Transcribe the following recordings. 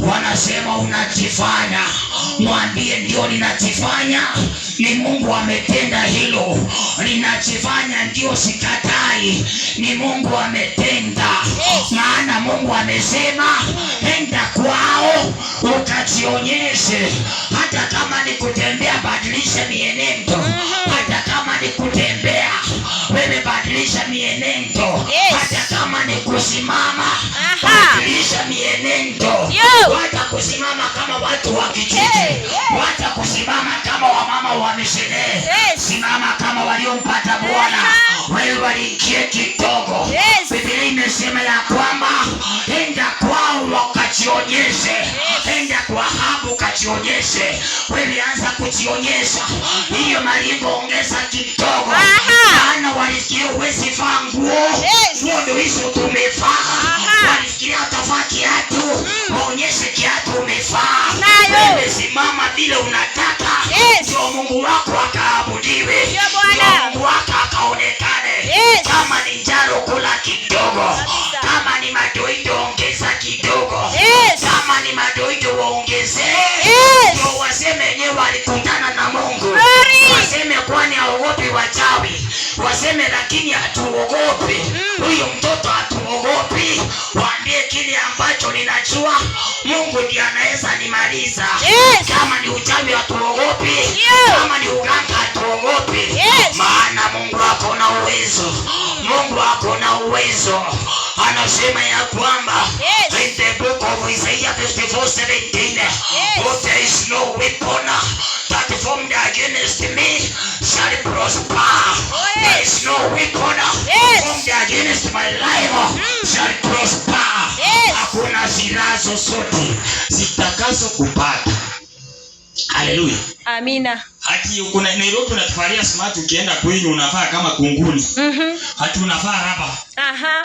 Wanasema unajifanya, mwambie ndio ninajifanya, ni Mungu ametenda hilo. Ninajifanya ndio, sikatai, ni Mungu ametenda. Maana Mungu amesema enda kwao ukajionyeshe, hata kama ni kutembea, badilisha mienendo. Hata kama ni kutembea, wewe badilisha mienendo. Hata kama ni kusimama, badilisha mienendo. Wacha kusimama kama watu wa kijiji. Wacha kusimama kama wamama wa mishenee. Simama kama waliompata Bwana. Wewe waliingie kidogo. Biblia imesema ya kwamba enda kwao wakajionyeshe. Enda kwa Ahabu kajionyeshe. Wewe anza kujionyesha. Hiyo maringo ongeza kidogo. Maana walisikia huwezi vaa nguo. Nguo ndio hizo tumevaa. Walifikiria utavaa kiatu. Waonyeshe kiatu umevaa. Nayo. Wewe simama vile unataka. Ndio Mungu wako akaabudiwe. Ndio Bwana. Ndio Mungu wako akaonekane. Kama ni njaro kula kidogo. Kama ni madoido ongeza kidogo. Kama ni madoido waongezee. Ndio waseme wenyewe walikutana na Mungu. Glory. Waseme kwani haogopi wachawi. Waseme lakini hatuogopi. Huyu mtoto hatuogopi. Waambie kile ambacho ninajua Mungu ndiye anaweza nimaliza. Kama ni uchawi hatuogopi. Kama ni uganga hatuogopi. Maana Mungu ako na uwezo. Mungu ako na uwezo. Anasema ya kwamba in the book of Isaiah 54:17, "Oh, there is no weapon that formed against me shall prosper." There is no weapon formed against my life shall prosper. Hakuna silaha zozote zitakazo kupata. Haleluya. Amina. Hati kuna Nairobi unatuvalia smart, ukienda kwenyu unavaa kama kunguni. Hati unavaa raba.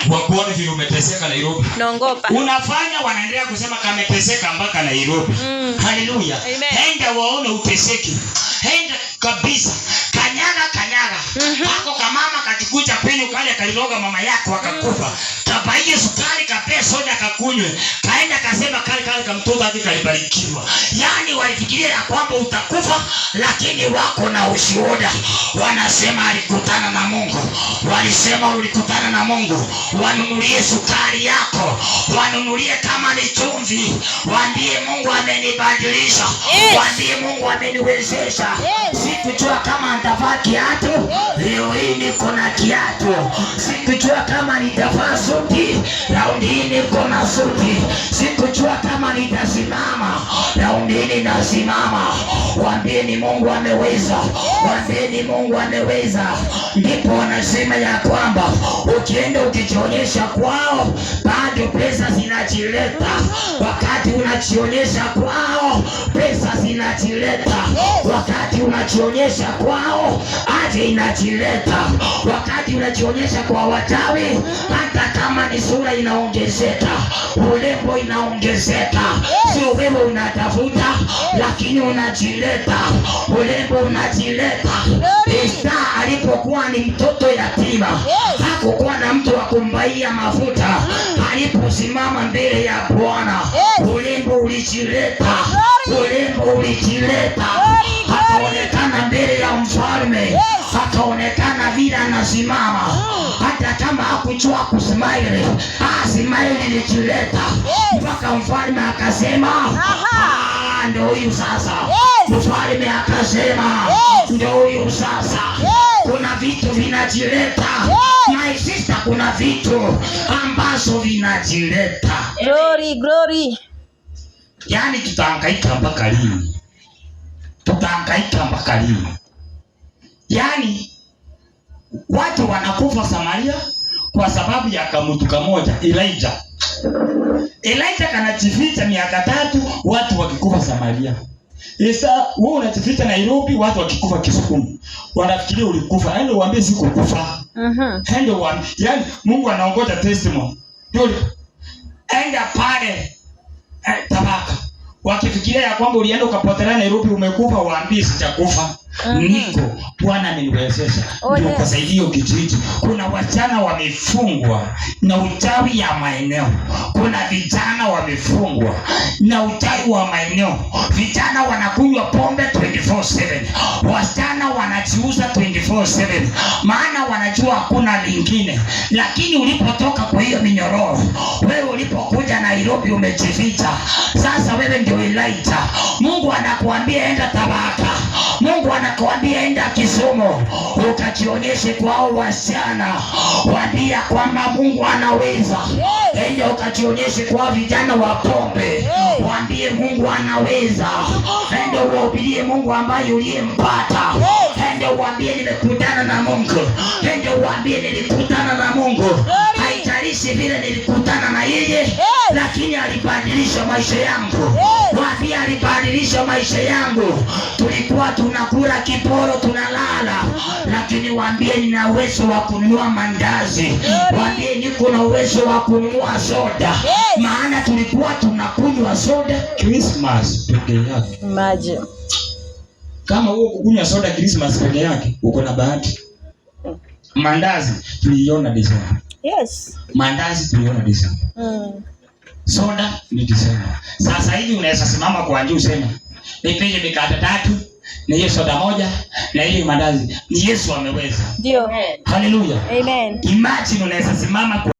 Wakuone vile umeteseka Nairobi. Naongopa. Unafanya wanaendelea kusema kameteseka mpaka Nairobi. Haleluya. Amen. Enda waone uteseki. Enda kabisa. Kanyaga kanyaga. Ako kamama kakikuja kwenu kale kaliroga mama yako akakufa. Kabaie sukari kapea soda kakunywe. Kaenda kasema kale kale kamtoto hadi kalibarikiwa. Yaani walifikiria ya kwamba utakufa, lakini wako na ushuhuda. Wanasema alikutana na Mungu. Walisema ulikutana na Mungu. Wanunulie sukari yako, wanunulie kama ni chumvi, waambie Mungu amenibadilisha, waambie Mungu ameniwezesha. Sikujua kama nitavaa kiatu, leo hii niko na kiatu. Sikujua kama nitavaa suti, raundi hii niko na suti. Sikujua kama nitasimama, raundi hii ninasimama. Waambie ni Mungu ameweza, waambie ni Mungu ameweza. Ndipo wanasema ya kwamba ukienda ukijionyesha kwao, bado pesa zinajileta. Wakati unajionyesha kwao, pesa zinajileta. Wakati unajionyesha kwao, aje inajileta. Wakati unajionyesha kwa wachawi, hata kama ni sura inaongezeka, urembo inaongezeka. Sio wewe unatafuta, lakini unajileta, urembo unajileta. Esta alipokuwa ni mtoto yatima, hakukuwa na mtu wa kumbaia mafuta. Aliposimama mbele ya Bwana, urembo ulijileta, urembo ulijileta, akaonekana mbele ya mfalme, akaonekana vile anasimama, hata kama hakujua kusmile, smile ilijileta mpaka mfalme akasema, "Ah, ndio huyu sasa." Mfalme akasema, "Ndio huyu sasa." Kuna vitu vinajileta. My sister, kuna vitu ambazo vinajileta. Glory, glory. Yaani tutahangaika mpaka lini? Tutahangaika mpaka lini? Yaani watu wanakufa Samaria kwa sababu ya kamutu kamoja Elijah. Elijah kanajificha miaka 3 watu wakikufa Samaria. Isa, wewe unajificha Nairobi watu wakikufa Kisumu. Wanafikiria ulikufa. Yaani uambie sikukufa. Enda uambie. Yaani Mungu anaongoja testimony. Ndio enda pale Tabaka. Wakifikiria ya kwamba ulienda ukapotelea Nairobi umekufa, waambie sijakufa. Niko Bwana ameniwezesha. Ndio ukasaidia hiyo kijiji. Kuna wasichana wamefungwa na uchawi ya maeneo, kuna vijana wamefungwa na uchawi wa maeneo. Vijana wanakunywa pombe 24/7, wasichana wanajiuza 24/7, maana wanajua hakuna lingine. Lakini ulipotoka kwa hiyo minyororo, wewe ulipokuja Nairobi umejificha. Sasa wewe ndio Elijah. Mungu anakuambia enda Tabaka, Mungu anakuambia enda Kisumu, ukajionyeshe kwa hao wasichana, waambia kwamba Mungu anaweza. Enda ukajionyeshe kwa vijana wa pombe, waambie Mungu anaweza. Enda uwahubirie Mungu ambaye uliyempata. Enda uwaambie nimekutana na Mungu. Enda uwaambie nilikutana na Mungu. Haijalishi vile nilikutana na yeye, lakini alibadilisha maisha yangu. Waambie alibadilisha maisha yangu. Tulikuwa tunakula kiporo tunalala, lakini waambie nina uwezo wa kununua mandazi. Waambie niko na uwezo wa kununua soda, maana tulikuwa tunakunywa soda Christmas peke yake. Imagine. Kama huo kukunywa soda Christmas peke yake, uko na bahati. Mandazi tuliiona Desemba. Mandazi tuliona Desemba. Soda ni Desemba. Sasa hivi unaweza simama kwa njia useme nipige mikate tatu na hiyo soda moja na hiyo mandazi. Ni Yesu ameweza. Ndio. Haleluya. Amen. Imagine unaweza simama kwa